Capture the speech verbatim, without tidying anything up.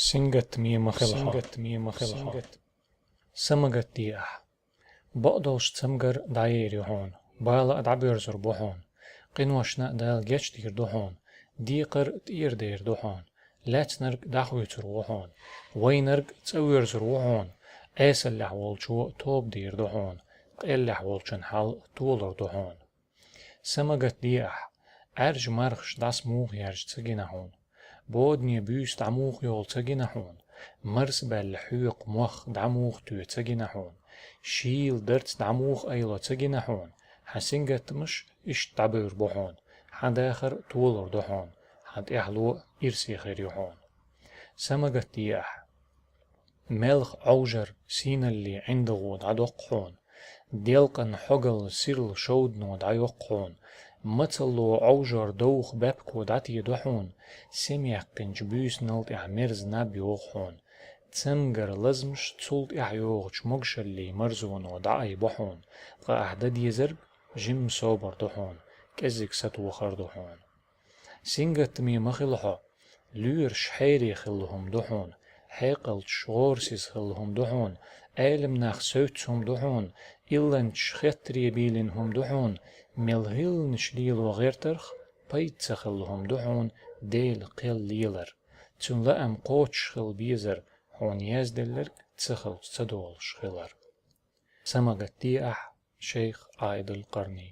Сингаттаме ма хила хьо. Сингаттаме ма хила хьо. Сингат-, са ма гатде ахь. Бакъдолчу цамгар дӀаер ю хьуна, бала а дӀабоьрзур бу хьуна, къиношна а Дала гечдийр ду хьуна, декхар а тӀера дер ду хьуна, лаьцнарг дӀахуьйцур ву хьуна, вайнарг цӀа воьрзур ву хьуна, Ӏесаллехь волчо тоба дийр ду хьуна, къеллехь волчун хьал толур ду хьуна. Са ма гатде ахь, Ӏаьржа мархаш дӀасамуха яьржа ца гина хьуна, бодане буьйса дӀамуха йолу ца гина хьуна, марсабаьлла хьоькху мох дӀамуха тоь ца гина хьуна, шийла дарц дӀамуха айло ца гина хьуна, хьан сингаттамаш иштта дӀабевр бу хьуна, хьан дахар а толур ду хьуна, хьан тӀаьхьало а ирсе хир ю хьуна. Са ма гатде ахь. Мелха Ӏовжар, сийналле ӀиндагӀо дӀадоккху хьуна, делкъан хьогалла сирла шовдано дӀайоккху хьуна, мацалло Ӏовжор довха баьпко дӀатедо хьуна, сема яьккхинчу буьйсанал тӀехь мерза наб йогӀу хьуна, цамгар лазамаш цул тӀаьхьа йогӀучу могушаллин марзоно дӀаайбо хьуна, ткъа ахь дан дезарг жимма собар ду хьуна, кӀеззиг сатохар ду хьуна. Сингаттаме ма хила хьо, лоьраш хьере хилла хӀума ду хьуна, хьекъалчаш гӀорасиза хилла хӀума ду хьуна, Ӏеламнах севцца хӀума ду хьуна, илланчаш хеттаре бийлина хӀума ду хьуна, мел хӀилланаш лело гӀертарх пайда ца хилла хӀума ду хьуна Делан кхел лелар, Цуьнан лаам кхочуш хила безар, хьуна язделларг ца хилча ца долуш хилар. Са ма гатде ахь, шайх Ӏаидул-Къарни.